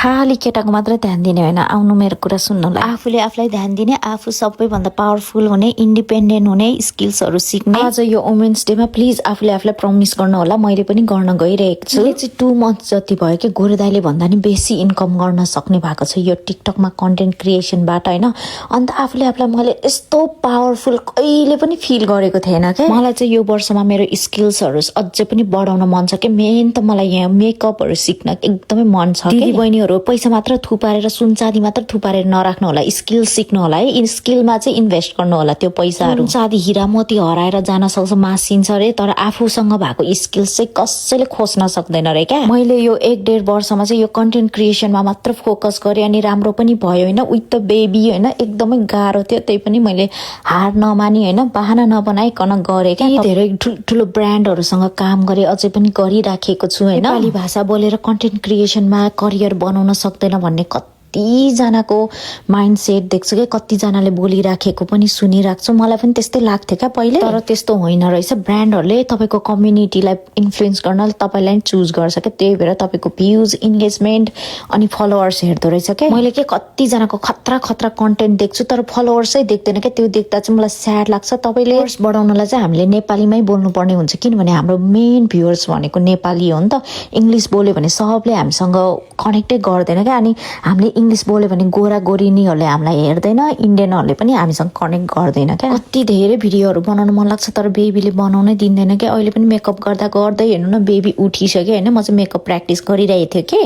खाली केटाको मात्र ध्यान दिने होइन, आउनु मेरो कुरा सुन्नलाई। आफूले आफूलाई ध्यान दिने, आफू सबैभन्दा पावरफुल हुने, इन्डिपेन्डेन्ट हुने, स्किल्सहरू सिक्ने। आज यो वुमेन्स डेमा प्लिज आफूले आफूलाई प्रमिस गर्नु होला, मैले पनि गर्न गइरहेको छु। यो चाहिँ 2 मन्थ जति भयो कि गोरे दाइले भन्दा नि बेसी इन्कम गर्न सक्ने भएको छ यो टिकटकमा कन्टेन्ट क्रिएसनबाट होइन। अन्त आफूले आफूलाई मैले यस्तो पावरफुल कहिले पनि फिल गरेको थिएन क्या। मलाई चाहिँ यो वर्षमा मेरो स्किल्सहरू अझै पनि बढाउन मन छ कि। मेन त मलाई यहाँ मेकअपहरू सिक्न एकदमै मन छ। दिदी बहिनीहरू पैसा मात्र थुपारेर, सुनचाँदी मात्र थुपारेर नराख्नु होला, स्किल सिक्नु होला है। स्किलमा चाहिँ इन्भेस्ट गर्नु होला। त्यो पैसाहरू चाँदी हिरा मोती हराएर जान सक्छ, मासिन्छ रे, तर आफूसँग भएको स्किल्स चाहिँ कसैले खोज्न सक्दैन रे क्या। मैले यो 1-1.5 वर्षमा चाहिँ यो कन्टेन्ट क्रिएसनमा मात्र फोकस गरेँ अनि राम्रो पनि भयो होइन। विथ द बेबी होइन, एकदमै गाह्रो थियो, त्यही पनि मैले हार नमानी होइन, बहाना नबनाइकन गरेँ क्या। धेरै ठुल्ठुलो ब्रान्डहरूसँग काम गरेँ, अझै पनि गरिराखेको छु होइन। नेपाली भाषा बोलेर कन्टेन्ट क्रिएसनमा करियर बनाउन सक्दैन भन्ने कतिजनाको माइन्डसेट देख्छु क्या। कतिजनाले बोलिराखेको पनि सुनिरहेको छु, मलाई पनि त्यस्तै लाग्थ्यो क्या पहिले। तर त्यस्तो होइन रहेछ। ब्रान्डहरूले तपाईँको कम्युनिटीलाई इन्फ्लुएन्स गर्न तपाईँलाई चुज गर्छ क्या। त्यही भएर तपाईँको भ्युज, इन्गेजमेन्ट अनि फलोवर्स हेर्दो रहेछ क्या। मैले के कतिजनाको खतरा खतरा कन्टेन्ट देख्छु, तर फलोवर्सै देख्दैन क्या। त्यो देख्दा चाहिँ मलाई स्याड लाग्छ। तपाईँले फलोवर्स बढाउनलाई चाहिँ हामीले नेपालीमै बोल्नुपर्ने हुन्छ, किनभने हाम्रो मेन भ्युवर्स भनेको नेपाली हो नि त। इङ्ग्लिस बोल्यो भने सबले हामीसँग कनेक्टै गर्दैन क्या। अनि हामीले इङ्ग्लिस बोल्यो भने गोरा गोरिनीहरूले हामीलाई हेर्दैन, इन्डियनहरूले पनि हामीसँग कनेक्ट गर्दैन क्या। कति धेरै भिडियोहरू बनाउन मन लाग्छ, तर बेबीले बनाउनै दिँदैन क्या। अहिले पनि मेकअप गर्दा गर्दै हेर्नु न, बेबी उठिसक्यो होइन। म चाहिँ मेकअप प्र्याक्टिस गरिरहेको थियो कि।